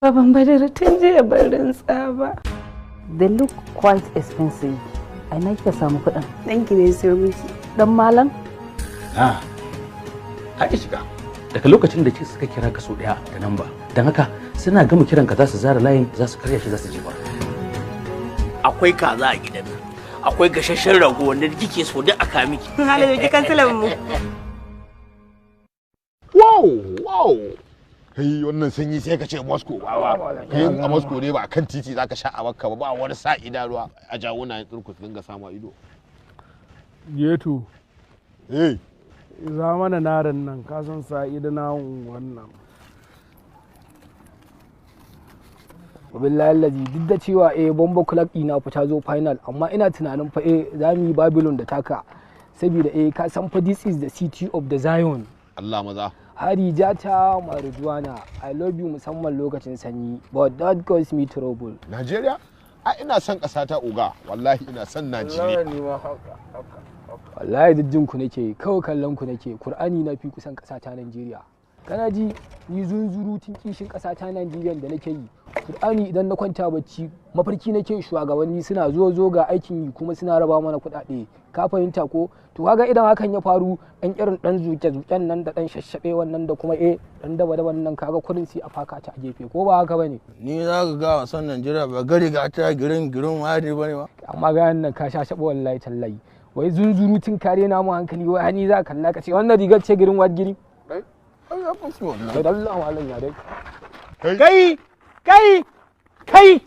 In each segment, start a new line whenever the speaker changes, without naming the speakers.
Baban Badar tun jiya ban rantsa ba.
They look quite expensive. A ina kika samu kuɗin?
Ɗanki ne siyo miki.
Dan malam?
Ah. Ai shiga. Daga lokacin da suka kira ka sau ɗaya da namba. Don haka suna gama kiran ka za su zara layin, za su karya shi, za su jefa.
Akwai kaza a gidan nan. Akwai gasasshen rago wanda kike so duk aka miki.
Halin da kansilan mu.
Wow, wow. Kai wannan sanyi sai ka ce Moscow ba ba. Kai a Moscow ne ba akan titi zaka sha a Makka ba, ba wani sa idanuwa a jawo na tsurku su dinga samu ido.
Yeto.
Eh.
Za mana naran nan ka san sa idana wannan.
Wabillahi lazi duk da cewa Bombo Club ina fa ta zo final, amma ina tunanin fa za mu yi Babylon da taka, saboda ka san fa this is the city of the Zion.
Allah maza.
Harijata Marijuana, I love you musamman lokacin sanyi, but that cause me trouble.
Nigeria? Ai ina son ƙasa ta oga, wallahi ina son Najeriya.
Wallahi duk jin ku nake, kawai kallon ku nake, Kur'ani na fi kusan ƙasa ta Najeriya. Kana ji ni zunzurutun kishin ƙasa ta Najeriya da nake yi. Kur'ani idan na kwanta bacci mafarki nake shugabanni suna zo zo ga aikin yi kuma suna raba mana kuɗaɗe. Ka fahimta ko? To kaga idan hakan ya faru an irin dan zuke zuken nan da dan shashabe wannan da kuma dan daba daban nan kaga kurin sai a faka ta a gefe, ko ba haka bane?
Ni za ka ga wasan Najeriya ba gari ga ta girin girin wari bane ba.
Amma ga nan ka shashabe wallahi tallahi. Wai zunzurutun kare na mu hankali wai hani za ka kalla ka ce wannan rigar ce girin wat giri. Da Allah malam ya dai.
Kai kai kai.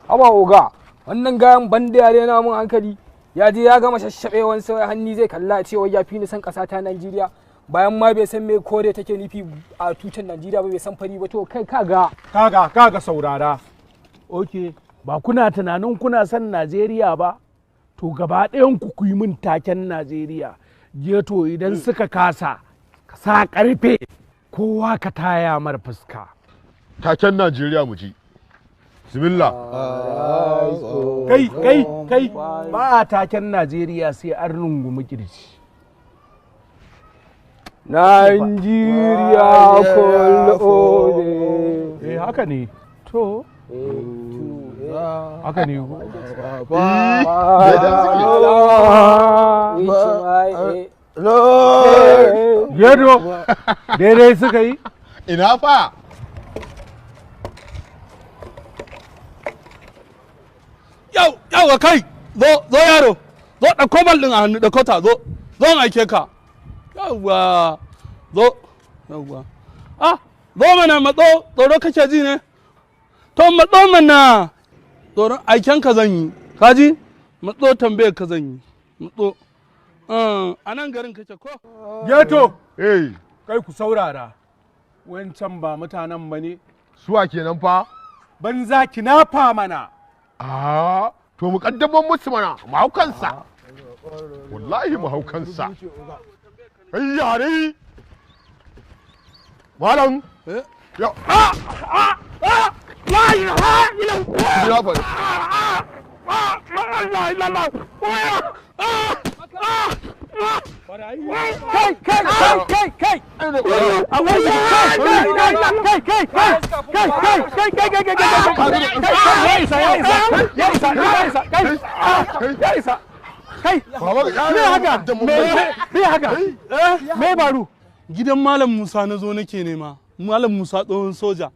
Haba oga, wannan gayan banda yare na mun hankali. Ya je ya gama shashabewan sai hanni zai kalla ce wai ya fi ni san kasa ta Najeriya, bayan ma bai san me kore take nufi a tutar Najeriya ba, bai san fari ba. To kai kaga
kaga saurara. Okay, ba kuna tunanin kuna san Najeriya ba? To gaba ɗayan ku ku yi min taken Najeriya. Geto idan suka kasa ka sa karfe kowa ka taya mar fuska.
Taken Najeriya mu ji. Bismillah.
Kai kai kai, ba a taken Najeriya sai an rungumi kirji.
Najeriya kul.
Eh haka ne. To haka ne. Yedo, daidai suka yi?
Ina fa?
Yau, yau kai, zo, zo yaro, zo ɗauko bal ɗin a hannu, ɗauko ta, zo, zo in aike ka. Yawwa, zo, yawwa. Ah, zo mana matso, tsoro kake ji ne? To matso mana, tsoron aiken ka zan yi, ka ji? Matso tambayar ka zan yi, matso. A nan garin kake ko?
Geto! Kai ku saurara, wancan ba mutanen ba ne.
Suwa kenan fa?
Banza kinafa mana.
Ah, to mu kaddamar musu mana, mu hau kansa. Wallahi mu hau kansa. Ai yare! Malam! Ya! Ah! Ah! Ah! La ilaha illallah! Ah! La ilaha illallah! Ah!
Kai kai kai kai kai! Kai kai kai kai kai kai kai kai kai kai! Ya isa ya isa ya isa ya isa kai ya isa kai! Me haka? Me haka? Me faru?
Gidan Malam Musa na zo nake nema. Malam Musa tsohon soja.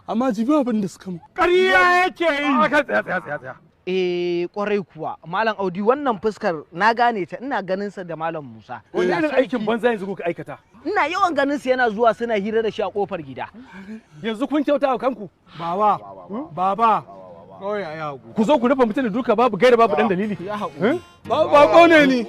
Amma jibi abin da suka mu.
Ƙarya yake yi. Tsaya tsaya tsaya tsaya.
Eh kwarai kuwa Malam Audi, wannan fuskar na gane ta, ina ganin sa da Malam Musa.
Wani irin aikin banza yanzu kuka aikata?
Ina yawan ganin sa yana zuwa suna hira da shi a kofar gida.
Yanzu kun kyauta wa kanku? Baba, baba. Ku zo ku rufe mutum da duka babu gaira babu dan dalili.
Ba ba ne ni.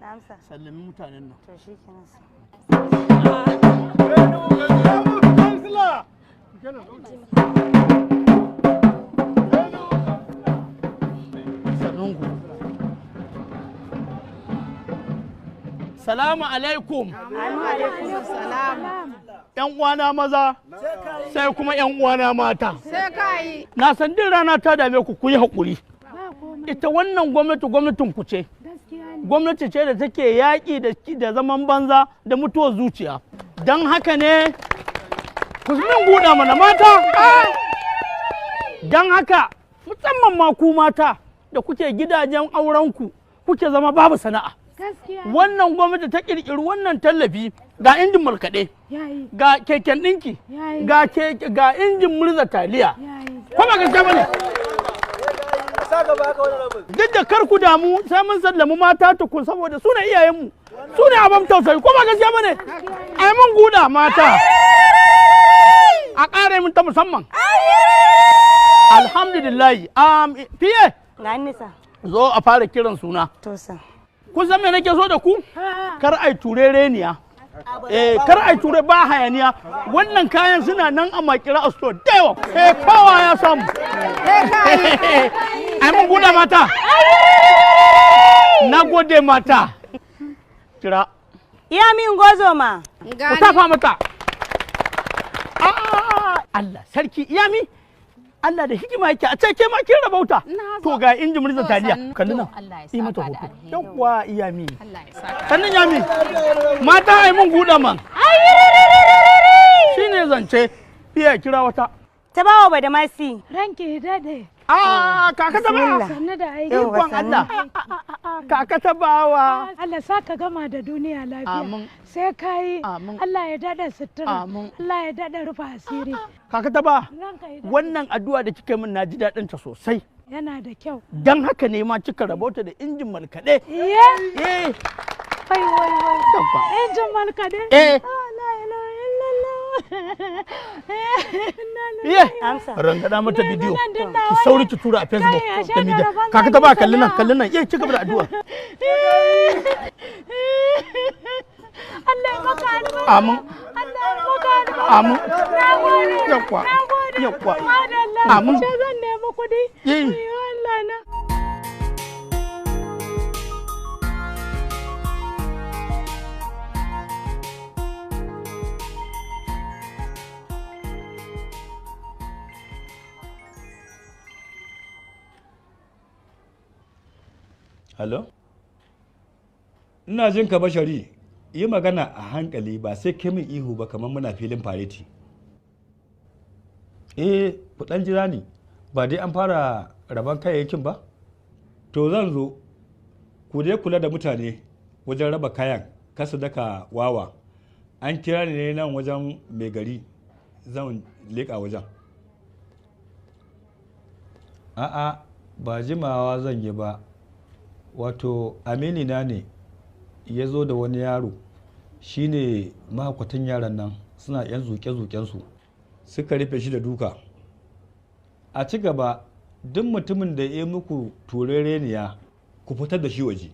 Na amsa.
Sallami mutanen nan.
To shikenan sa.
Sannunku. Salamu alaikum.
Salam.
Yan uwana maza sai kuma yan uwana mata.
Sai ka yi.
Na san din rana ta dame ku, ku yi haƙuri. Ita wannan gwamnati gwamnatin ku ce. Gwamnati ce da take yaƙi da zaman banza da mutuwar zuciya. Don haka ne ku min guda mana mata. Don haka musamman ma ku mata da kuke gidajen aurenku kuke zama babu sana'a. Wannan gwamnati ta ƙirƙiri wannan tallafi, ga injin markaɗe, ga keken ɗinki, ga injin murza taliya. Ko ba gaskiya bane? Duk da kar ku damu, sai mun sallami mata tukun, saboda su ne iyayenmu, su ne abin tausayi. Ko ba gaskiya bane? Ai mun guda mata, a ƙara mun ta musamman. Alhamdulillah. Fiye
Ga nisa.
Zo a fara kiran suna.
To sa.
Kun san me nake so da ku? Kar ai turereniya, eh, kar ai ture, ba hayaniya. Wannan kayan suna nan a makira a store da yawa. Eh, kowa ya samu. Ai mun guda mata. Na gode mata. Kira.
Iya min gozo ma.
Ku tafa mata. Ah, Allah sarki, iyami. Allah da hikima yake, a ce ke ma kin rabauta. To ga injin murza taliya. Kalli nan. Yi mata hoto. Yawwa, iyami. Sannan yami. Mata, ai mun guda man. Shine zance. Iya, kira wata.
Ta bawa ba da masi.
Ranki dade.
Ah, kaka ta bawa.
Sannu da aiki.
Ikon Allah. Kaka ta bawa.
Allah sa ka gama da duniya lafiya.
Amin.
Sai ka yi.
Amin.
Allah ya dada sutura.
Amin.
Allah ya dada rufa asiri.
Kaka ta ba.
Ranka ya dade.
Wannan addu'a da kika min, na ji daɗin ta sosai.
Yana da kyau.
Dan haka ne ma kika rabauta da injin markaɗe.
Iye.
Eh.
Wai wai wai.
Yawwa.
Injin markaɗe.
Eh.
Ah, la ilaha illallah.
Iye.
Amsa.
Rangada mata bidiyo.
nan din
Ki
nawa
sauri
ne.
ki tura a Facebook
Kai, ashe
da media.
da rabon
Kaka ta ba,
zaki
kalli nan,
sana'a.
kalli nan. Iye, ci gaba da addu'a.
Allah ya maka albarka.
Amin.
Allah ya maka albarka.
Amin.
Na gode.
Yawwa.
Na gode.
Yawwa.
Madalla.
Amin.
Ce zan nemi kuɗi.
Yi.
Wayyo Allah na.
Hello? Ina jin ka, Bashari. Yi magana a hankali, ba sai kai min ihu ba kamar muna filin fareti. Eh, ku dan jira ni. Ba dai an fara rabon kayayyakin ba? To zan zo. Ku dai kula da mutane wajen raba kayan, kasu daka wawa. An kira ni ne nan wajen mai gari, zan leƙa wajen. A'a, ba jimawa zan yi ba. Wato aminina ne ya zo da wani yaro, shine mahaukatan yaran nan suna yan zuke-zukensu, suka rufe shi da duka. A ci gaba, duk mutumin da ya yi muku turereniya, ku fitar da shi waje.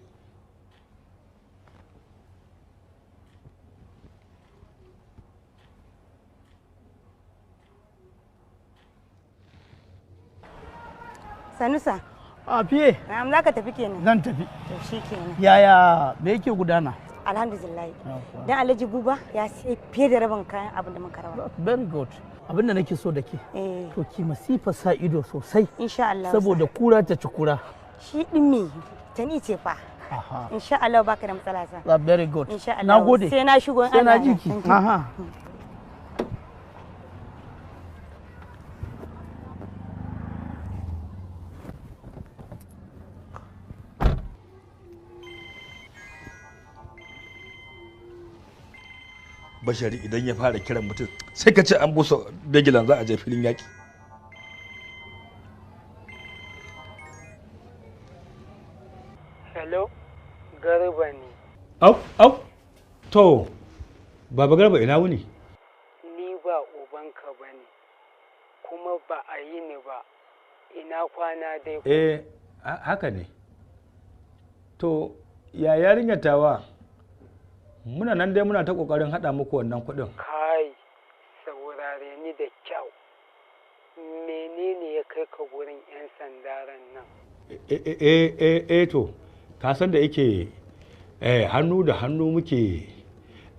Sanusa.
A fiye.
Na'am, za ka tafi kenan.
Zan tafi.
To shi kenan.
Yaya, me yake gudana?
Alhamdulillah. Dan Alhaji Buba ya sai fiye da rabin kayan abin da muka raba.
Very good. Abin da nake so da ke.
Eh.
To ki masifa sa ido sosai.
Insha Allah.
Saboda kura ta ci kura.
Shi din me? Tani ce fa.
Aha.
Insha Allah baka da matsala sa.
Ah, very good.
Insha Allah.
Na gode.
Sai na shigo in
Sai na
Allah
ji
ya
ki.
yarda.
Aha.
Bashari idan ya fara kiran mutum, sai ka ce an busa begilan za a je filin yaƙi.
Hello, Garba ne.
Au, au, to, Baba Garba, ina wuni?
Ni ba ubanka ba ne, kuma ba a yi ni ba. Ina kwana dai.
Eh, haka ne. To, Ya yarinyar tawa? Muna nan dai muna ta kokarin hada muku wannan kuɗin.
Kai, saurare ni da kyau. Menene ya kai ka gurin 'yan sanda ran nan?
Eh to, ka san da yake hannu da hannu muke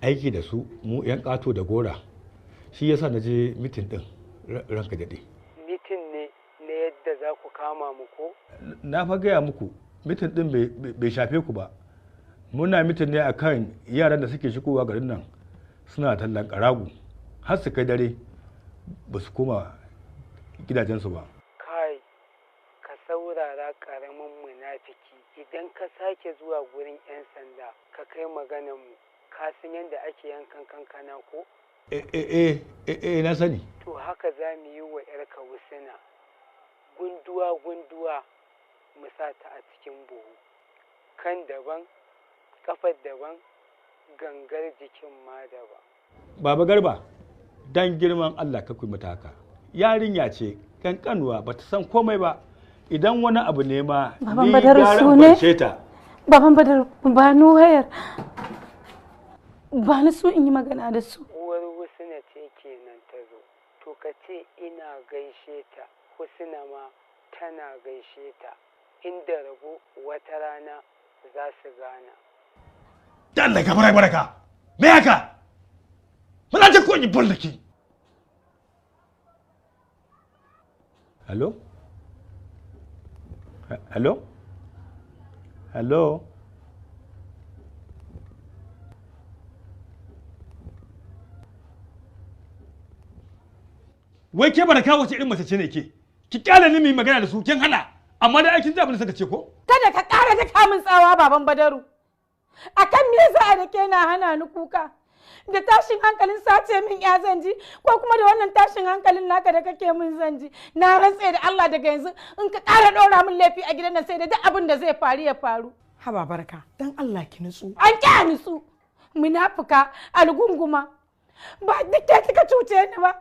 aiki da su mu 'yan ƙato da gora. Shi yasa na je mitin ɗin ranka daɗe.
Mitin ne na yadda za ku kama mu ko?
Na fa gaya muku mitin ɗin bai shafe ku ba. Muna mitin ne akan yaran da suke shigowa garin nan suna tallan ƙarago har su kai dare ba su koma gidajensu ba.
Kai, ka saurara ƙaramin munafiki, idan ka sake zuwa gurin 'yan sanda ka kai maganar mu, ka san yadda ake yankan kankana ko?
Eh, na sani.
To haka za mu yi wa 'yarka Wusina, gunduwa gunduwa mu sa ta a cikin buhu, kan daban, kafar daban, gangar jikin ma daban.
Baba Garba, dan girman Allah ka kuyi mata haka. Yarinya ce kankanuwa ba ta san komai ba. Idan wani abu ne ma
Baban Badar su ne? Baban Badar ba ni wayar. Ba ni so in yi magana da su.
Uwar Husna ce kenan ta zo. To ka ce ina gaishe ta, Husna ma tana gaishe ta. Inda rabo wata rana za su gana.
Dan daga baraka. Me haka? Muna ta ko in bol da ki. Hello? Hello? Hello? Wai ke baraka wace irin mace ce ne ke? Ki kyale ni mu yi magana da su kin hana, amma da aikin abin da suka ce ko?
Kada ka ƙara daka min tsawa baban Badaru. Akan me yasa a dake na hana ni kuka? Da tashin hankalin sace min ya zanji ko kuma da wannan tashin hankalin naka da kake min zanji. Na rantse da Allah daga yanzu in ka ƙara ɗora min laifi a gidan nan sai da duk abin da zai faru ya faru.
Haba Barka, dan Allah ki nutsu.
An ƙi a nutsu. Munafuka, algunguma. Ba duk ke kika cuce ni ba.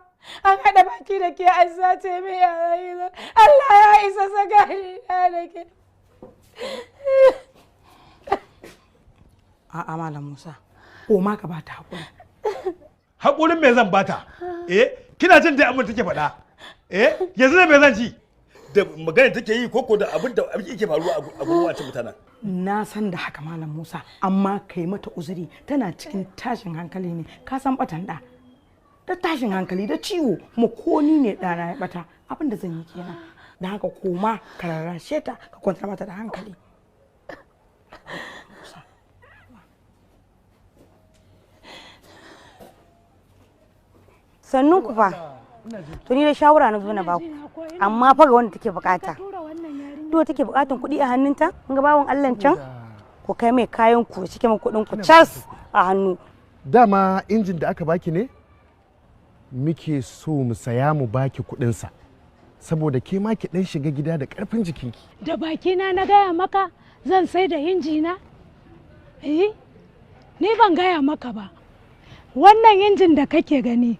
An haɗa baki da ke an sace min ya. Allah ya isa saka ni da ke.
A'a Malam Musa, ko ma ka bata hakuri.
Hakurin me zan bata? Eh, kina jin dai abin da take faɗa. Eh, yanzu da me zan ci? Da magana take yi koko da abin da yake faruwa a gurin wancan mutanen.
Na san da haka Malam Musa, amma kai mata uzuri tana cikin tashin hankali ne, ka san batan da. Da tashin hankali da ciwo, mu ko ni ne ɗana ya bata, abin da zan yi kenan. Da haka koma ka rarrashe ta ka kwantar mata da hankali.
Sannun ku fa. To ni da shawara na zo na baku. Amma fa ga wanda take bukata. To take bukatan kuɗi a hannunta, kun ga bawon Allah can? Ku kai mai kayan ku cike min kuɗin ku cas a hannu.
Dama injin da aka baki ne muke so mu saya mu baki kuɗin sa. Saboda ke ma ki dan shiga gida da karfin jikinki.
Da bakina na gaya maka zan sai da injina? Eh? Ni ban gaya maka ba. Wannan injin da kake gani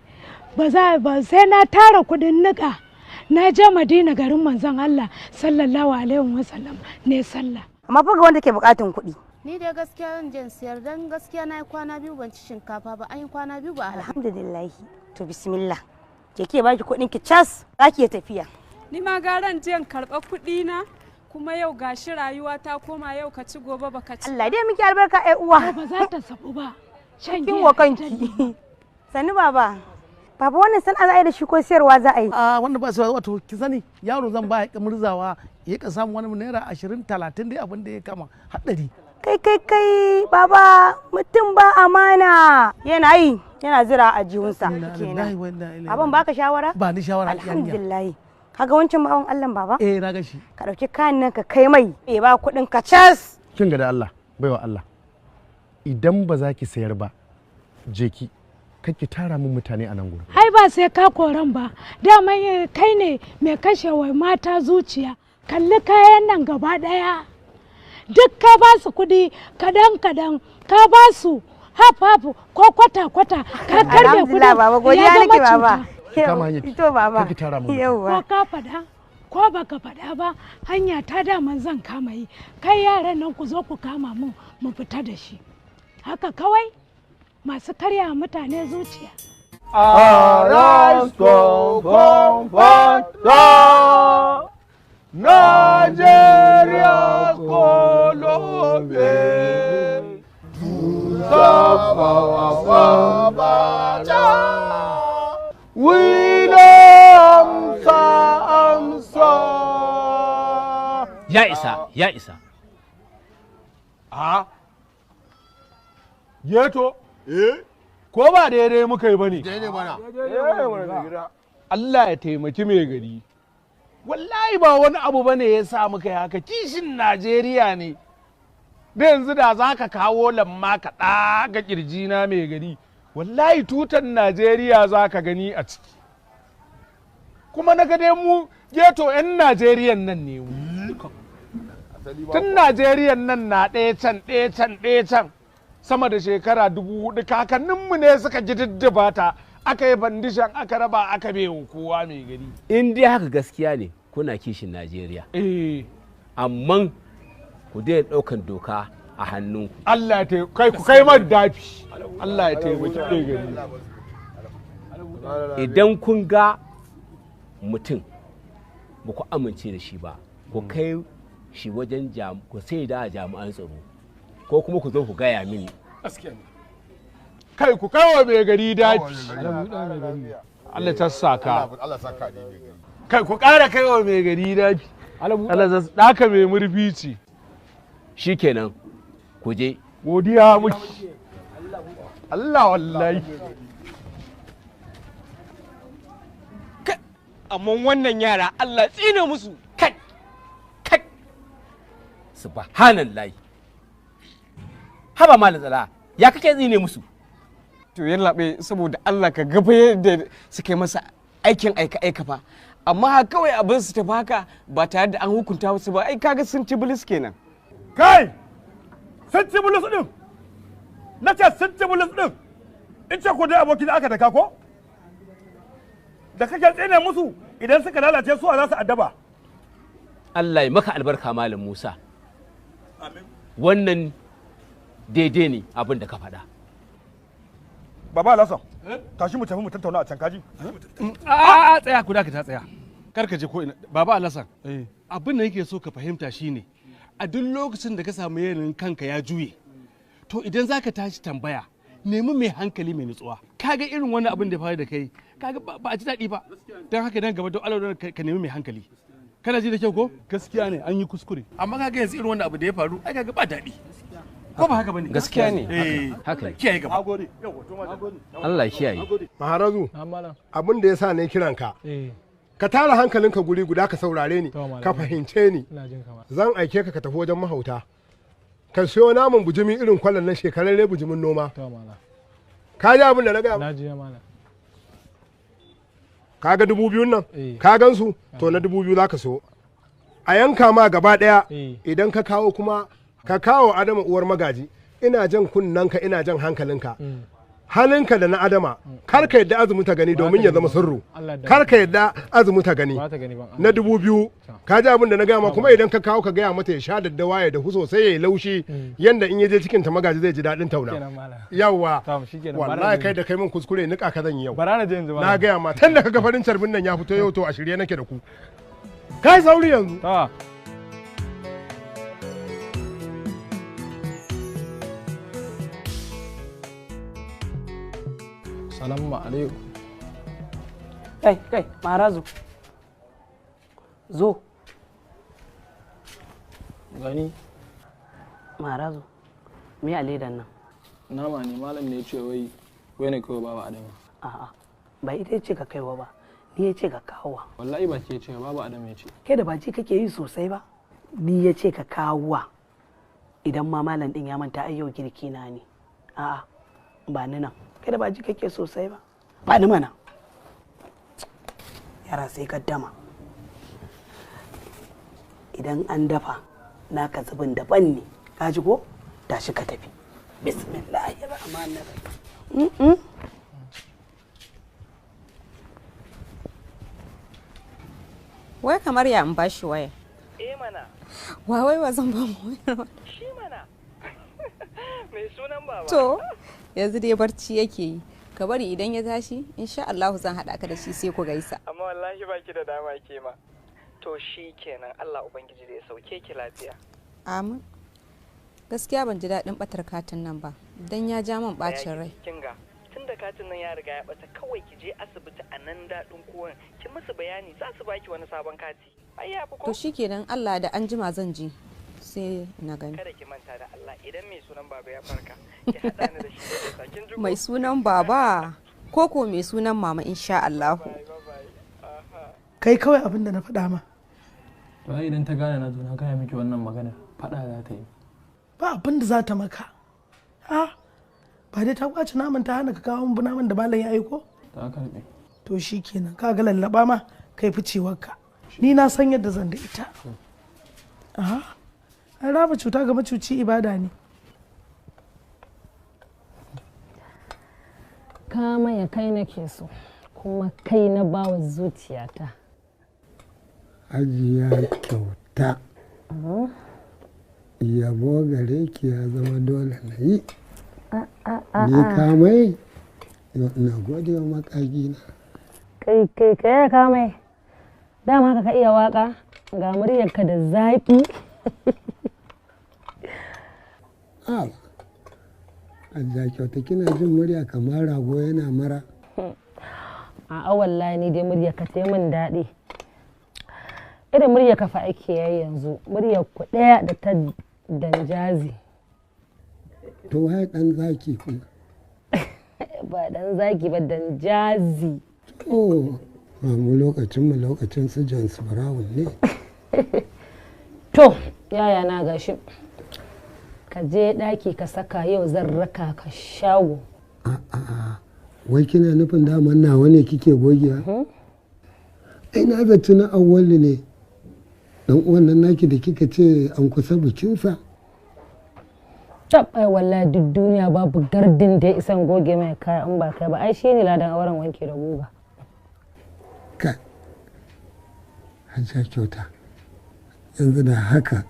ba za ba sai na tara kudin nika na je Madina garin manzon Allah sallallahu alaihi wasallam ne sallah.
Amma fa ga wanda ke bukatun kuɗi.
Ni dai gaskiya zan je siyar dan gaskiya na yi kwana biyu ban ci shinkafa ba, an yi kwana biyu ba.
Alhamdulillah. To bismillah. Ke ke baki kuɗin ki cas za ki iya tafiya.
Ni ma garan je in karɓa kuɗi na kuma yau gashi rayuwa ta koma yau ka ci gobe baka ci.
Allah dai miki albarka ai uwa.
Ba za ta sabu ba.
Shan kin wa kanki. Sannu baba. Baba wannan sana'a za a yi da shi ko siyarwa za a yi?
A wannan ba siyarwa, wato ki sani yaro zan ba ya murzawa ya ka samu wani naira 20 30 dai abin da ya kama haɗari.
Kai kai kai baba mutum ba amana yana yi yana zira a jihunsa kenan. Baban baka shawara?
Ba ni shawara.
Alhamdulillah. Kaga wancan bawan Allah baba?
Eh na ga shi.
Ka dauki kayan nan ka kai mai ya ba kuɗin ka cas.
Kin ga da Allah baiwa Allah. Idan ba za ki sayar ba je ki. Kake tara min mutane a nan gurin.
Ai ba sai ka koran ba, dama kai ne mai kashewa mata zuciya. Kalli kayan nan gaba daya. Duk ka ba su kuɗi kadan kadan, ka ba su haf haf ko kwata kwata, ka karbe kuɗin.
Baba godiya nake baba.
Kama hanyar ki.
Ito baba.
Kake tara min.
Ko ka faɗa ko baka faɗa ba, hanya ta daman zan kama yi. Kai yaran nan ku zo ku kama mun mu fita da shi. Haka kawai masu karya mutane zuciya.
Arise, comfort, Nigeria's Colombia, to serve our Father. We amsa amsa.
Ya isa, ya isa.
A? Yeto? Eh? Ko ba daidai muka yi ba ne?
Daidai mana.
Allah ya taimaki mai gari. Wallahi ba wani abu bane ya sa muka yi haka, kishin Najeriya ne. Da yanzu da za ka kawo lamma ka ɗaga ƙirjina mai gari, wallahi tutan Najeriya za ka gani a ciki. Kuma na ga dai mu geto 'yan Najeriyan nan ne mu. Tun Najeriyan nan na ɗaya can ɗaya can ɗaya can sama da shekara 4000 kakanninmu ne suka ji diddiba ta. Aka yi bandishan aka raba aka bai kowa mai gari.
In dai haka gaskiya ne kuna kishin Najeriya. Amma ku daina ɗaukan doka a hannunku.
Allah ya kai ku kai man dafi. Allah ya taimaki mai gari.
Idan kun ga mutum ba ku amince da shi ba, ku kai shi wajen ku sai da jami'an tsaro ko kuma ku zo ku gaya mini.
Kai ku kawo mai gari dafi. Allah ta saka.
Allah saka ne mai gari.
Kai ku ƙara kaiwa mai gari dafi. Allah ta daka mai murfi ce.
Shikenan ku je.
Godiya muki. Allah wallahi.
Amma wannan yara Allah tsine musu.
Kai. Kai. Subhanallahi. Haba malam Tsala, ya kake tsine musu?
To yallaɓe saboda Allah ka gaba yadda suka yi masa aikin aika-aika fa, amma kawai abin su tafi haka ba tare da an hukunta wasu ba, ai kaga sun ci bilis kenan.
Kai, sun ci bilis din, na ce sun ci bilis din, in ce ko dai abokin da aka daka ko da kake tsine musu idan suka lalace su a za su addaba.
Allah ya maka albarka Malam Musa. Wannan daidai ne abin da ka faɗa.
Baba Alhassan, tashi mu tafi mu tattauna a can kaji.
A tsaya ku dakata tsaya. Kar ka je ko ina. Baba Alhassan, abin da yake so ka fahimta shine a duk lokacin da ka samu yanayin kanka ya juye, to idan zaka tashi tambaya, nemi mai hankali mai nutsuwa. Kaga irin wani abin da ya faru da kai, kaga ba a ji daɗi ba. Don haka nan gaba don Allah ka nemi mai hankali. Kana ji da kyau ko?
Gaskiya ne an yi kuskure.
Amma kaga yanzu irin wannan abu da ya faru, ai kaga ba daɗi. Ko ba haka bane?
Gaskiya ne. Haka.
Kiyaye gaba.
Allah ya kiyaye.
Maharazu, abin da ya sa ne kiranka. Ka tara hankalinka guri guda ka saurare ni, ka fahimce ni. Zan aike ka ka tafi wajen mahauta. Ka siyo naman bujumi irin kwallon na shekararre bujumin noma. Ka ji abin da na gaya? Ka ga 2000 nan? Ka gan su? To na 2000 za ka siyo. A yanka ma gaba ɗaya idan ka kawo kuma ka kawo Adama uwar magaji, ina jan kunnanka ina jan hankalinka. Halinka da na Adama, kar ka yadda azumi ta gani domin ya zama sirru. Kar ka yadda azumi ta gani. Na 2000, ka ji abin da na gaya ma, kuma idan ka kawo ka gaya mata ya sha daddawa ya dahu sosai ya yi laushi yanda in ya je cikin ta magaji zai ji daɗin tauna. Yawwa, wallahi kai da kai min kuskure nika ka zan yi yau. Na gaya ma tun da kaga farin carbin nan ya fito yau to a shirye nake da ku. Kai sauri yanzu.
Salamu alaikum.
Kai, kai, Maharazu. Zo.
Gani.
Maharazu, me a ledan nan?
Nama ne, malam ne ya ce wai wai ne kawai baba Adama.
A'a, ba ita ce ka kaiwa ba, ni ya ce ka kawowa.
Wallahi ba ke ce baba Adama ya ce.
Kai da ba ji kake yi sosai ba, ni ya ce ka kawowa. Idan ma malam din ya manta ai yau girki na ne. A'a, ba ni nan. Kai da ba ji kake sosai ba, ba ni mana. Yara sai kaddama. Idan an dafa naka zubin daban ne, ka ji ko? Tashi ka tafi. Bismillahirrahmanirrahim.
Wai kamar ya in bashi waya.
Eh mana.
Wa wai wa zan ba mu wayar ba.
Shi mana.
Mai sunan baba.
To, yanzu dai barci yake yi. Ka bari idan ya tashi, insha Allah zan haɗa ka da shi sai ku gaisa.
Amma wallahi baki da dama ke ma. To shi kenan, Allah Ubangiji da ya sauke ki lafiya.
Amin. Gaskiya ban ji daɗin ɓatar katin nan ba, don ya ja min ɓacin rai.
Kinga, tun da katin nan ya riga ya bata, kawai ki je asibiti a nan daɗin kowan ki musu bayani, za su baki wani sabon kati. Ai ya fi ko?
To shikenan, Allah da an jima zan je sai na gani.
Kada ki manta da Allah, idan mai sunan baba ya farka ki haɗa ni da shi da gaisa. Kin ji ko?
Mai sunan baba ko ko mai sunan mama, insha Allah.
Kai kawai abin da na faɗa ma.
To ai idan ta gane na zo na gaya miki wannan magana, faɗa za ta yi.
Ba abin da za ta maka. Ha, ba dai ta kwace naman ta hana ka kawo min naman da malam ya aiko?
Ta karɓe.
To shikenan, ka ga lallaba ma kai ficewarka. Ni na san yadda zan da ita. Aha, an raba cuta ga macuci ibada ne.
Kama ya kai nake so, kuma kai na bawa zuciyata.
Hajiya Kyauta, yabo gare ki ya zama dole na yi. Ni kamai, yau ina gode wa makagina.
Kai kai kai, kamai, dama haka ka iya waka, ga muryarka da zaƙi.
A Hajiya Kyauta, kina jin murya kamar rago yana mara.
A'a wallahi, ni dai muryarka ta yi min daɗi. Irin muryarka fa ake yayi yanzu, muryar ku ɗaya da ta Danjazi.
To waye dan zaki kuma?
Ba dan zaki ba, Danjazi.
To ba mu lokacin mu lokacin su Jones Brown ne.
To yaya na, gashi, ka je ɗaki ka saka, yau zan raka ka shago.
A'a, wai kina nufin daman nawa ne kike gogewa? Ai na zaci na Awwalu ne. Dan uwan nan naki da kika ce an kusa bikinsa.
Tab, ai wallahi duk duniya babu gardin da ya isan goge mai kaya in ba kai ba. Ai shine ladan auren wanke da guga.
Kai, Hajiya Kyauta, yanzu da haka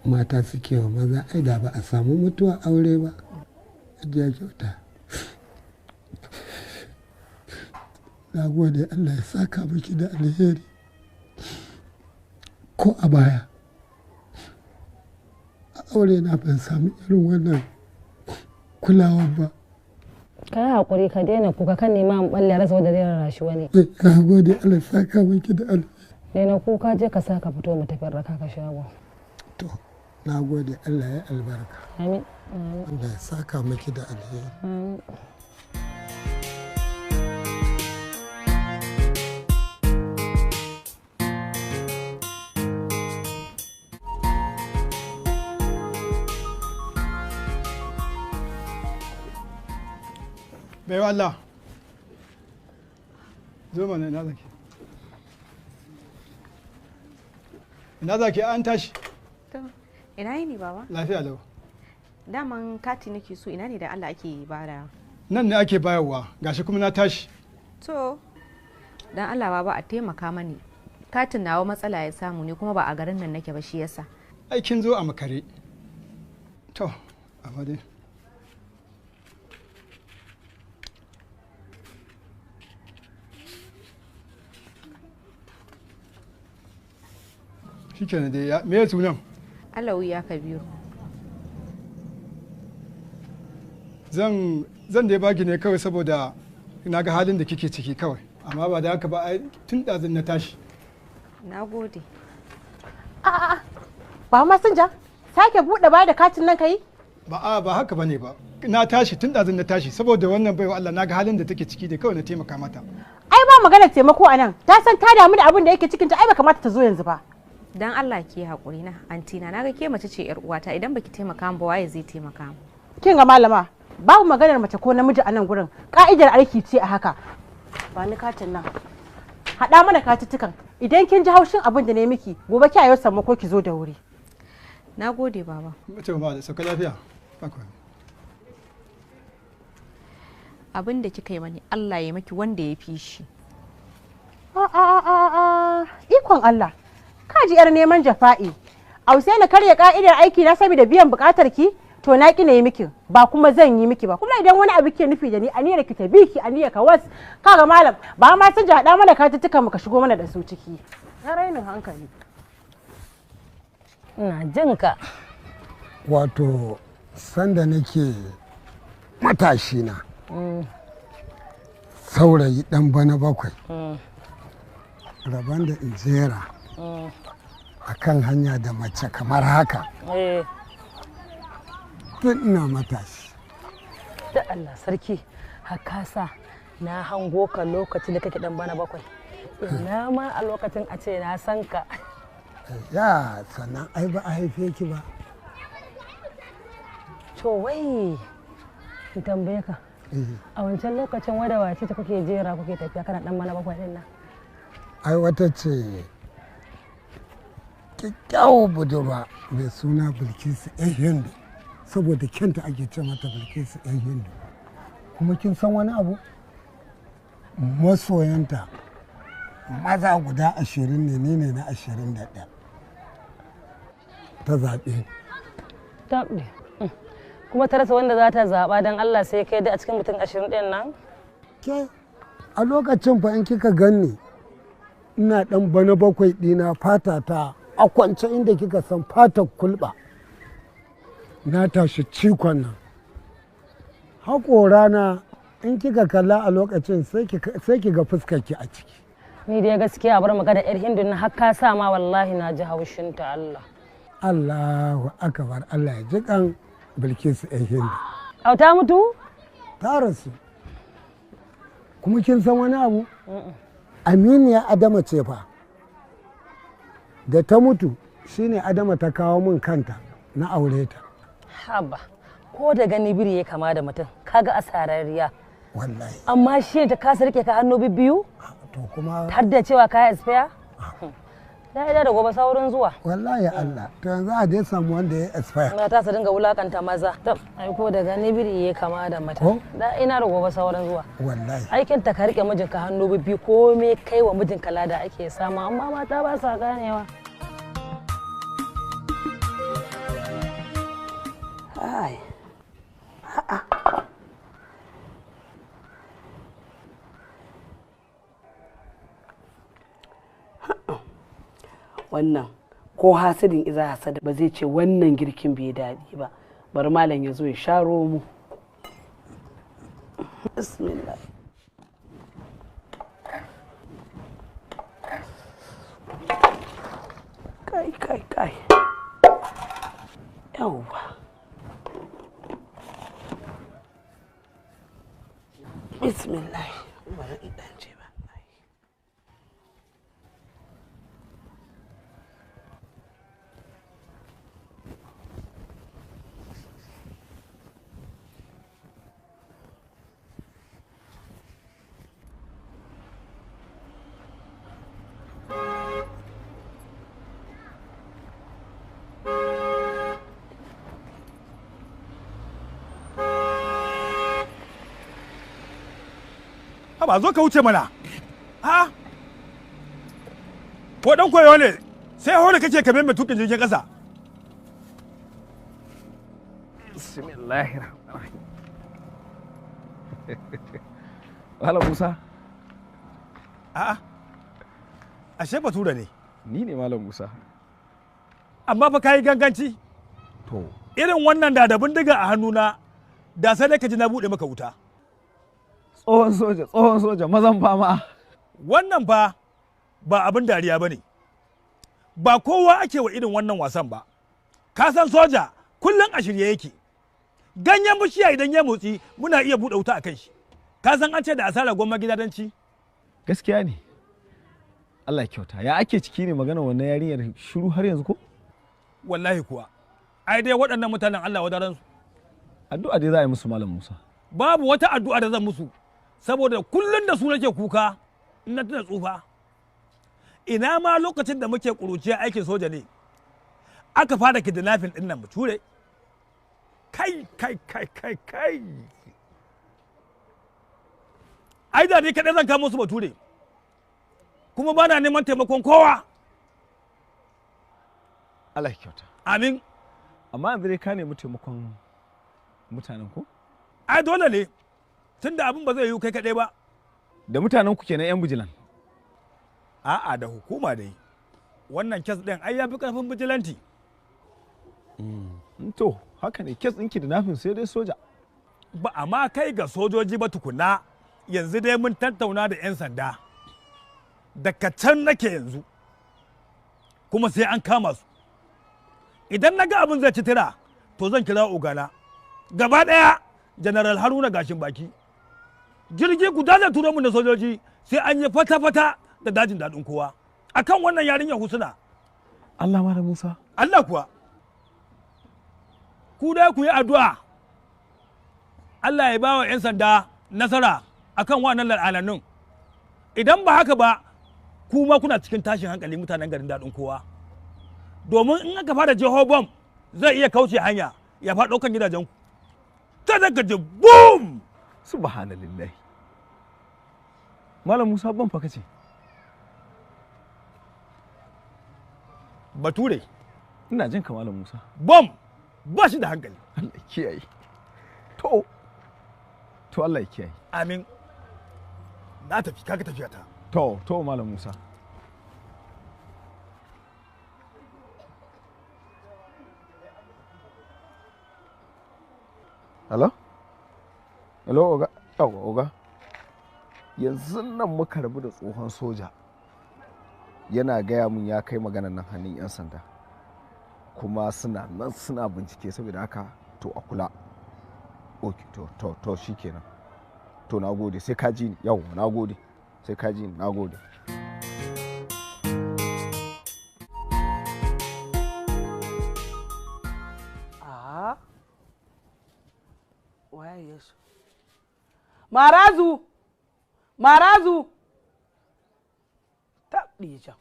mata suke wa maza, ai da ba a samu mutuwa aure ba. Hajiya Kyauta, na gode, Allah ya saka miki da alheri. Ko a baya a aure na ban samu irin wannan kulawa ba.
Ka yi haƙuri, ka daina kuka, kan nema in balle rasa wanda zai rarrashi wani.
Na gode, Allah ya saka miki da alheri.
Daina kuka, je ka sa ka fito mu tafi raka ka shago.
Na gode, Allah ya albarka.
Amin, amin.
Allah ya saka miki da alheri.
Amin.
Baiwa Allah, zo mana. Ina zaki, ina zaki? An tashi.
To, ina yini baba?
Lafiya lau.
Daman kati nake so, ina ne da Allah ake bada?
Nan ne ake bayarwa, gashi kuma na tashi.
To, dan Allah baba a taimaka mani. Katin nawa matsala ya samu ne, kuma ba a garin nan nake ba, shi yasa.
Ai kin zo a makare. To amma dai shikenan dai. Me ya sunan?
Alawi ya Kabiru.
Zan dai baki ne kawai saboda na ga halin da kike ciki kawai, amma ba da haka ba, ai tun ɗazun na tashi.
Na gode.
A'a, ba masinja, sake buɗe ba da katin nan kai?
Ba a ba haka bane ba. Na tashi tun ɗazun, na tashi saboda wannan baiwa Allah, na ga halin da take ciki da kawai na taimaka mata.
Ai ba magana taimako a nan, ta san ta damu da abin da yake cikinta, ai ba kamata ta zo yanzu ba.
Dan Allah ki haƙuri na, antina, na ga ke mace ce yar uwata, idan baki taimaka min ba waye zai taimaka min?
Kin ga malama, babu maganar mace ko namiji a nan gurin, ka'idar aiki ce a haka. Ba ni katin nan. Haɗa mana katuttukan. Idan kin ji haushin abin da na yi miki, gobe ki ayo sammako ki zo da wuri.
Na gode baba.
Mace ba da sauka lafiya. Ba komai.
Abin da kika yi mani, Allah ya maki wanda ya fi shi.
A a a a, ikon Allah. Ka ji yar neman jafa'i. Au sai na karya ka'idar aiki na saboda biyan bukatar ki?
To na ki na yi miki ba kuma zan yi miki ba. Kuma idan wani abu ke nufi da ni, aniyar ki ta bi ki, aniyar ka was. Kaga malam, ba ma sun haɗa mana katuttukan mu ka shigo mana da su ciki. Na rainin hankali.
Ina jin ka.
Wato sanda nake matashi na, saurayi dan bana bakwai, rabon da in jera a kan hanya da mace kamar haka tun ina matashi.
Da Allah sarki, hakasa na hango ka lokacin da kake dan bana bakwai. Ina ma a lokacin a ce na san ka.
Ya sannan ai ba a haife ki ba.
To wai in tambaye ka, a wancan lokacin wada wace ta kuke jera kuke tafiya kana dan bana bakwai din nan?
Ai wata ce kyakkyawar budurwa mai suna Bilkisu yan Hindu, saboda kyanta ake ce mata Bilkisu yan Hindu. Kuma kin san wani abu, masoyanta maza guda 20 ne, ni ne na 21 ta zaɓe.
Taɓe. Kuma ta rasa wanda za ta zaɓa don Allah sai kai da a cikin mutum 20 ɗin nan?
Ke a lokacin fa in kika ganni ina ɗan bana bakwai ɗina, fata ta a kwance inda kika san fatar kulɓa. Na tashi cikon nan. Haƙorana in kika kalla a lokacin sai ki ga fuskarki a ciki.
Ni dai gaskiya bar magana yar Hindu na har ka sa ma wallahi na ji haushin ta Allah.
Allahu akbar, Allah ya ji kan Bilkisu yan Hindu.
Au ta mutu?
Ta rasu. Kuma kin san wani abu? Aminiya Adama ce fa. Da ta mutu shine Adama ta kawo min kanta na aure ta.
Haba, ko da gani biri ya kama da mutum, kaga asararriya.
Wallahi.
Amma shi ta kasa rike ka hannu biyu?
To kuma
har da cewa kaya expire? Da da gobe saurin zuwa.
Wallahi Allah, to yanzu a dai samu wanda ya expire.
Mata su dinga wulakanta maza. Ai ko da gani biri ya kama da mutum. Da ina da gobe saurin zuwa.
Wallahi.
Aikin ta ka rike mijinka hannu biyu, komai kai wa mijinka lada ake samu, amma mata ba sa ganewa.
Ai. A'a.
Wannan ko hasidin iza hasada ba zai ce wannan girkin bai daɗi ba. Bari malam ya zo ya sharo mu. Bismillah. Kai kai kai. Yawwa. Bismillah. Bari in ɗan ce ba.
Ba zo ka wuce mana. Ha? Ko dan koyo ne sai hore kake kamar mai tukin jirgin kasa.
Bismillahir Rahmanir Rahim. Malam Musa.
A'a. Ashe bature ne.
Ni ne Malam Musa.
Amma fa kai ganganci.
To.
Irin wannan da bindiga a hannuna da sai dai ka ji na bude maka wuta.
Tsohon soja, tsohon soja, mazan fama.
Wannan fa ba abin dariya ba ne. Ba kowa ake wa irin wannan wasan ba. Ka san soja kullum a shirye yake. Ganyen bishiya idan ya motsi muna iya buɗe wuta a kan shi. Ka san an ce da asara gwamma gidadanci?
Gaskiya ne. Allah ya kyauta. Ya ake ciki ne magana wannan yarinyar shiru har yanzu ko?
Wallahi kuwa. Ai dai waɗannan mutanen Allah wadaransu.
Addu'a dai za a yi musu Malam Musa.
Babu wata addu'a da zan musu. Saboda kullum da su nake kuka na tuna tsufa. Ina ma lokacin da muke ƙuruciya aikin soja ne aka fara kidnapping ɗin nan bature. Kai kai kai kai kai, ai da ni kaɗai zan kamo su bature, kuma ba na neman taimakon kowa.
Allah ya kyauta.
Amin.
Amma yanzu dai ka nemi taimakon mutanen ko?
Ai dole ne, tunda abin ba zai yiwu kai kaɗai ba.
Da mutanen ku kenan 'yan bijilan?
A'a, da hukuma dai. Wannan kes ɗin ai ya fi ƙarfin bijilanti.
To, haka ne, kes ɗin kidnapping sai dai soja.
Ba a ma kai ga sojoji ba tukuna, yanzu dai mun tattauna da 'yan sanda. Daga can nake yanzu, kuma sai an kama su. Idan na ga abin zai ci tira, to zan kira ogana. Gaba ɗaya, General Haruna Gashin Baki. Jirgi guda zai turo mu da sojoji, sai an yi fata-fata da dajin daɗin kowa. Akan wannan yarinyar Husna.
Allah, Malam Musa.
Allah kuwa. Ku dai ku yi addu'a. Allah ya ba wa 'yan sanda nasara akan wannan la'anannun. Idan ba haka ba, kuma kuna cikin tashin hankali mutanen garin daɗin kowa. Domin in aka fara jeho bom zai iya kauce hanya ya faɗo kan gidajenku. Ta daga ji boom!
Subhanallahi. Malam Musa, ban fa kace.
Bature.
Ina jin ka, Malam Musa.
Bom ba shi da hankali.
Allah ya kiyaye. To, to Allah ya kiyaye.
Amin. Na tafi, kaga tafiya ta.
To, to Malam Musa. Hello? Hello, Oga? Yawwa, Oga. Yanzu nan muka rabu da tsohon soja. Yana gaya mun ya kai maganan nan hannun 'yan sanda. Kuma suna nan suna bincike, saboda haka to a kula. Ok, to, to, to, shikenan. To, na gode, sai ka ji ni. Yawwa, na gode. Sai ka ji ni, na gode.
A waye ya so? Marazu! Marazu! Ta can.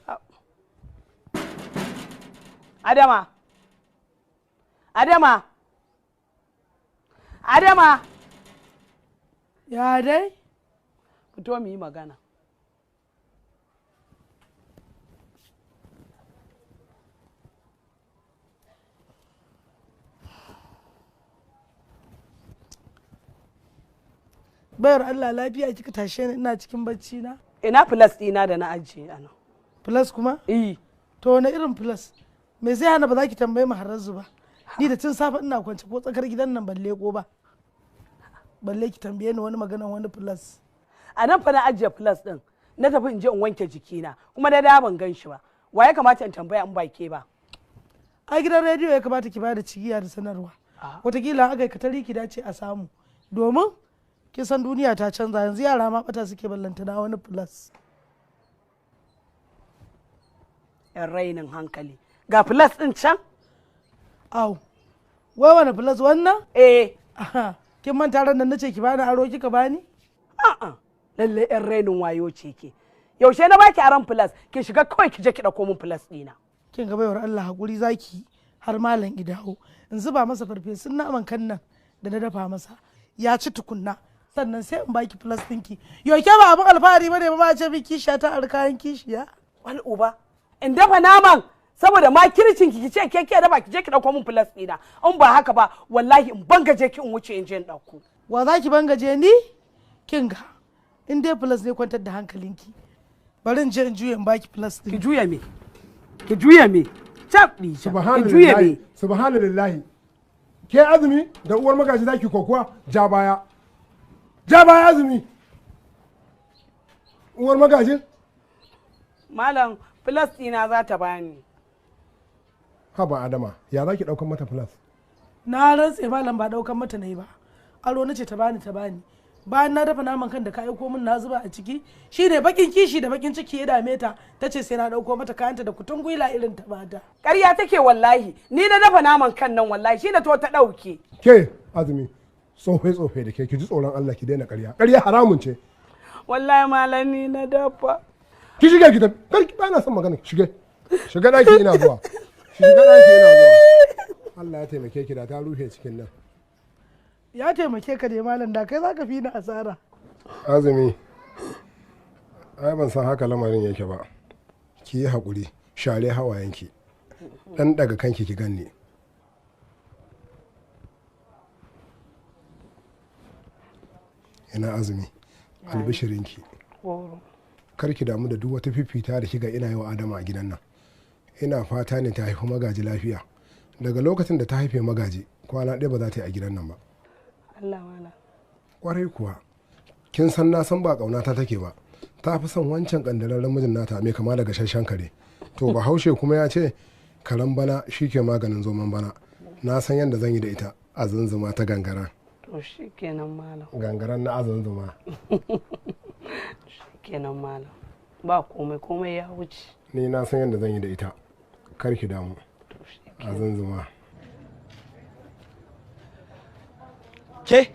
Cap. Adama! Adama! Adama!
Ya dai?
Fito mu yi magana.
Bayar Allah, lafiya kika tashe ni ina cikin bacci na?
Ina plus ɗina da na ajiye a nan.
Plus kuma?
Eh.
To wani irin plus? Me zai hana ba za ki tambaye mu Harazu ba? Ni da tun safe ina kwance, ko tsakar gidan nan balle ko ba. Balle ki tambaye ni wani maganan wani plus.
A nan fa na ajiye plus ɗin. Na tafi in je in wanke jikina, kuma da da ban gan shi ba. Wa ya kamata in tambaya in ba ke ba?
A gidan rediyo ya kamata ki bada cigiya da sanarwa. Wataƙila aka yi katari ki dace a samu. Domin kin san duniya ta canza, yanzu yara ma bata suke, ballantana wani plus.
Yan rainin hankali. Ga plus ɗin can?
Au. Wai wani plus, wannan?
Eh.
Aha. Kin manta ran nan nace ki bani aro kika bani?
A'a. Lalle yan rainin wayo ce ke. Yaushe na baki aron plus? Ki shiga kawai ki je ki ɗauko min plus ɗina.
Kin ga baiwar Allah, hakuri zaki har malam idaho. In zuba masa farfesun naman kan nan da na dafa masa. Ya ci tukunna. Sannan sai in baki plus ɗinki. Yau ke ba abin alfahari bane ba ma ce min kishiya ta ar kayan kishiya.
Wal uba. In dafa naman saboda ma kircin ki ce ke ke dafa, ki je ki ɗauko min plus ɗina. In ba haka ba wallahi in bangaje ki in wuce in je in ɗauko.
Wa za ki bangaje ni? Kin ga in dai plus ne, kwantar da hankalinki. Bari in je in juya in baki plus ɗin.
Ki juya me? Ki juya me? Cap ɗi. Ki juya me?
Subhanallahi, subhanallahi. Ke Azumi da uwar magaji zaki kokuwa, ja baya. Ja baya, Azumi. Uwar magajin?
Malam, plus ɗina za ta bani.
Haba Adama, ya za ki ɗaukan mata plus?
Na rantse malam ba ɗaukan mata na yi ba. Aro na ce ta bani, ta bani. Bayan na dafa naman kan da ka aiko min na zuba a ciki, shine bakin kishi da bakin ciki ya dame ta, ta ce sai na dauko mata kayanta da kutun gwila irin ta bata.
Ƙarya take wallahi, ni na dafa naman kan nan wallahi, shi na to ta ɗauke.
Ke Azumi, tsofe tsofe da ke, ki ji tsoron Allah ki daina ƙarya. Ƙarya haramun ce.
Wallahi malam ni na dafa.
Ki shige ki tafi. Kar ki, bana son magana, shige. Shiga daki ina zuwa. Shiga daki ina zuwa. Allah ya taimake ki da ta rufe cikin nan.
Ya taimake ka dai malam, da kai zaka fi ni asara.
Azumi, ai ban san haka lamarin yake ba. Ki yi haƙuri, share hawayenki. Dan daga kanki ki ganni. Ina azumi, albishirinki. Kar ki damu da duk wata fifita da kiga ina yi wa Adama a gidan nan. Ina fata ne ta haifi Magaji lafiya. Daga lokacin da ta haife Magaji, kwana ɗaya ba za ta yi a gidan nan ba.
Allah wala.
Kwarai kuwa, kin san na san ba ƙaunata take ba. Ta fi son wancan ƙandararren mijin nata mai kama da gashashen kare. To Bahaushe kuma ya ce karen bana shi ke maganin zoman bana. Na san yadda zan yi da ita a zunzuma ta gangara.
To shi kenan malam.
Gangaren na azunzuma.
Shi kenan malam. Ba komai, komai ya wuce.
Ni na san yadda zan yi da ita. Kar ki damu. A zunzuma.
Ke?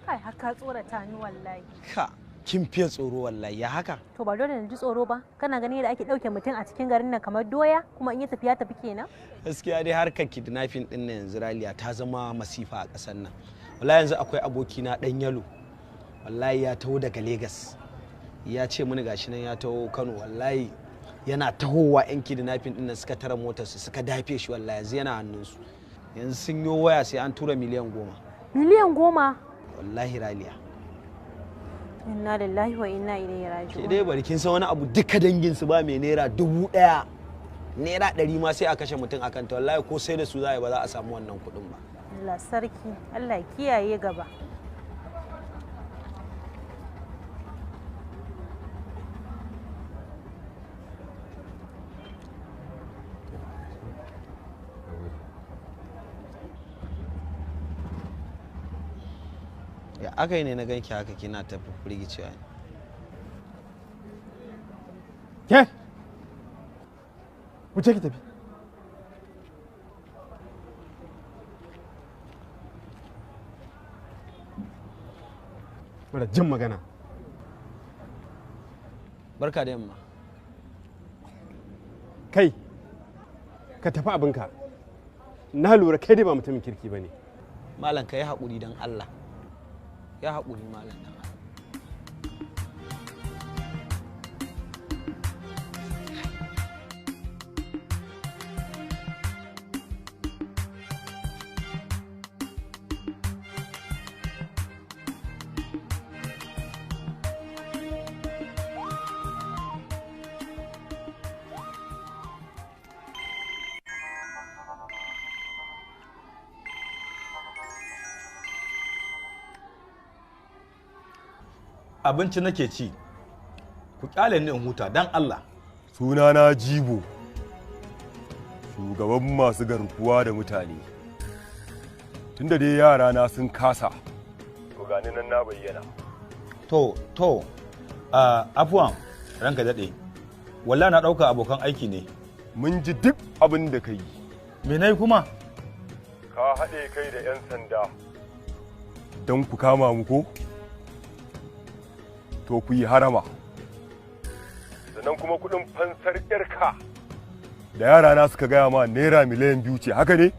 Kai haka tsorata ni wallahi.
Ka kin fiye tsoro wallahi, ya haka?
To ba dole na ji tsoro ba. Kana ganin yadda ake ɗauke mutum a cikin garin nan kamar doya, kuma in ya tafi ya tafi kenan?
Gaskiya dai harkar kidnapping din nan yanzu Raliya ta zama masifa a ƙasar nan. Wallahi yanzu akwai abokina ɗan yalo. Wallahi ya taho daga Lagos. Ya ce mini gashi nan ya taho Kano, wallahi yana tahowa yan kidnapping din nan suka tara motarsu suka dafe shi, wallahi yanzu yana hannunsu. Yanzu sun yo waya sai an tura miliyan 10.
Miliyan 10?
Wallahi Raliya.
Inna lillahi wa inna ilaihi raji'un.
Ke dai bari, kin san wani abu, duka dangin su ba mai naira 1000. Naira 100 ma sai a kashe mutum akan ta, wallahi ko sai da su za a yi ba za a samu wannan kuɗin ba.
Allah sarki, Allah kiyaye gaba.
Ya aka yi ne na ganki haka kina ta firgicewa ne?
Ke? Wuce ki tafi. Mara jin magana.
Barka da yamma.
Kai, ka tafi abinka. Na lura kai dai ba mutumin kirki ba ne.
Malam ka yi haƙuri don Allah. Ya haƙuri malam dan Allah.
Abinci nake ci, ku kyale ni in huta dan Allah.
Sunana Jibo, shugaban masu garkuwa da mutane. Tunda dai yara na sun kasa, to gani nan na bayyana.
To, afuwan ranka daɗe. Wallahi na ɗauka abokan aiki ne.
Mun ji duk abin da ka yi.
Me nayi kuma?
Ka haɗe kai da 'yan sanda don ku kama mu ko? To ku yi harama. Sannan kuma kuɗin fansar ƴarka da yara na suka gaya ma naira miliyan 2 ce, haka ne?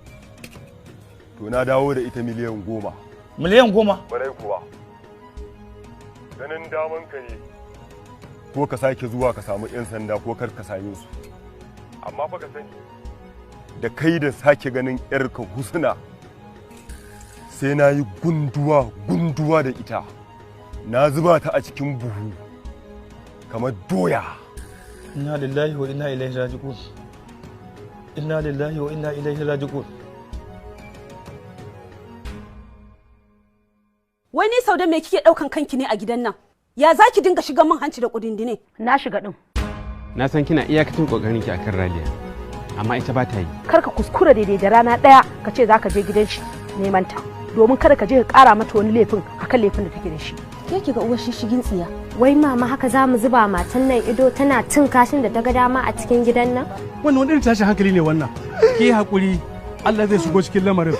To na dawo da ita miliyan 10.
Miliyan 10?
Barai kuwa. Ganin daman ka ne ko ka sake zuwa ka samu 'yan sanda ko kar ka same su. Amma fa ka sani da kai da sake ganin ƴarka Husna sai na yi gunduwa gunduwa da ita. Na zuba ta a cikin buhu kamar doya.
Inna lillahi wa inna ilaihi raji'un. Inna lillahi wa inna ilaihi raji'un.
Wai ni Saude me kike daukan kanki ne a gidan nan? Ya za ki dinga shiga min hanci da kudindine?
Na shiga din.
Na san kina iyakacin kokarin ki akan Raliya, amma ita ba ta yi.
Kar ka kuskura daidai da rana daya ka ce zaka je gidan shi neman ta. Domin kada ka je ka kara mata wani laifin akan laifin da take da shi.
Ke ki ga uwar shishigin tsiya.
Wai mama haka za mu zuba matan nan ido tana cin kashin da ta ga dama a cikin gidan nan?
Wannan wani irin tashin hankali ne wannan? Ki hakuri, Allah zai shigo cikin lamarin.